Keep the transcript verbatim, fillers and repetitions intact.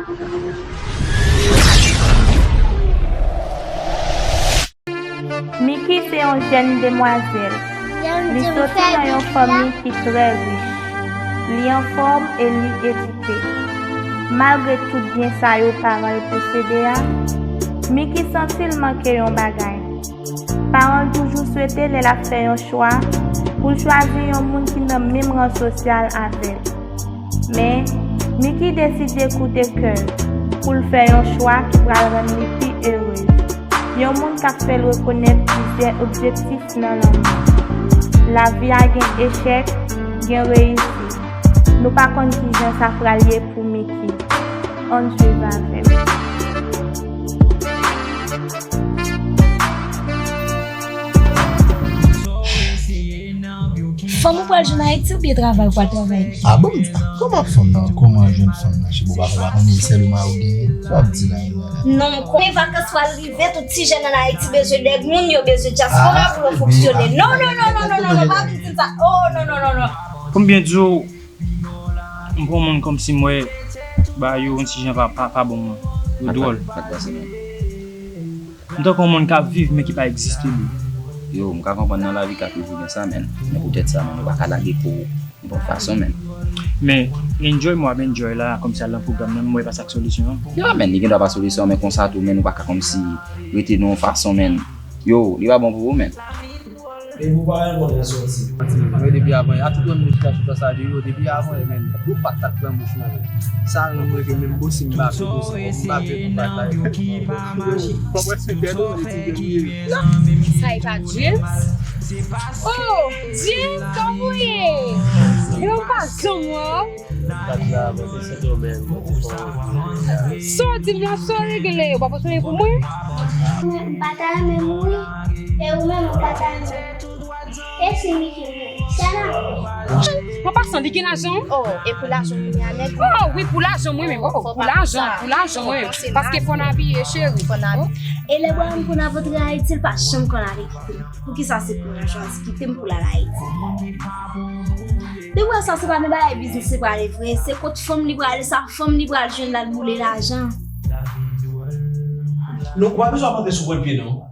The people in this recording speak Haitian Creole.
Miki se yon jèn demwazèl. Li soti nan yon fanmi ki trè rich. Li anfòm e li edike. Malgre tout byen sa yo paran l posede a, Miki santi l manke yon bagay. Paran l toujou swete lè l ap fè yon chwa pou l chwazi yon moun ki nan menm ran sosyal avè l. Men, Miki deside koute kè l pou l fè yon chwa ki pral rann li pi erez. Yon moun k ap fè l rekonèt plizyè objektif nan lanmou. Lavi a gen echèk, gen reyisi. Nou pa konn kijan sa pral ye pou Miki. Ann swiv avè m. Fanm ou pral jwenn Ayiti oubyen travay ou pral travay? Ah bon, ah, kòman fanm nan? Kòman jwenn fanm nan? Chibou pa fè pa konnen sèl mari ou genyen. Sa w ap di la menm? Non, men vakans pral rive, tout ti jèn ann Ayiti bezwen dèd moun, yo bezwen dyaspora pou yo fonksyone. Non, non, non, non, non, non, non, pa vin di m sa. Oh, non, non, non, non. Pou m byen di w, m pran moun kòmsi m wè ba yo yon ti jan pa, pa, pa bon mwen. Yo dwòl. M tankou yon moun k ap viv men ki pa egziste li. Yo, m ka konprann nan lavi ka toujou gen sa, men. Men poutèt sa, men, ou pa ka lage po w nenpòt fason, men. Men, enjoy m w ap enjoy la, kòmsi al nan pwogram nan, m wè pa sa k solisyon an. Yo, men, li gendwa pa solisyon, men konsa tou, men, ou pa ka kòmsi rete nan yon fason, men. Yo, li pa bon pou ou, men. Depi w pa renmen konnen soti. Manti, mwen depi avan, a tout moun ki ta sou sa deyò, depi avan, men, ou pa t ap pran bouch nan men. Sa rann mwen ke menm bosi m pa vle bosi, m pa vle konbat la. Fò mwen si tèt ou, li ti vye. Sa e pa James? Oh, James, kòman w ye? Yo pa janm wè w. Kat la, mwen te Sendomeng, mwen te fè yon... Sa w di m nan, sa w regle, ou pa pote yon pou mwen? Mwen, m pa ta renmen mouri, e ou menm, ou pa ta renmen. E si Miki mouri, sa n ap fè? An pasan, li gen lajan? Oh, e pou lajan m ye a nèg. Oh, wi, pou lajan mwen menm. Oh, pou lajan, pou lajan mwen menm. Paske fò n abiye, cheri. Fò n abiye. E lè bwa m pou n ap antre Ayiti, l pa janm konn ale kite m. Poukisa se pou l chwazi kite m pou l al Ayiti? Li wè sa se pa nan bagay biznis li prale vre, se kot fanm li prale, sa fanm li pral jwenn la l boule lajan. Non, ou pa bezwen ap antre sou pwen pye non.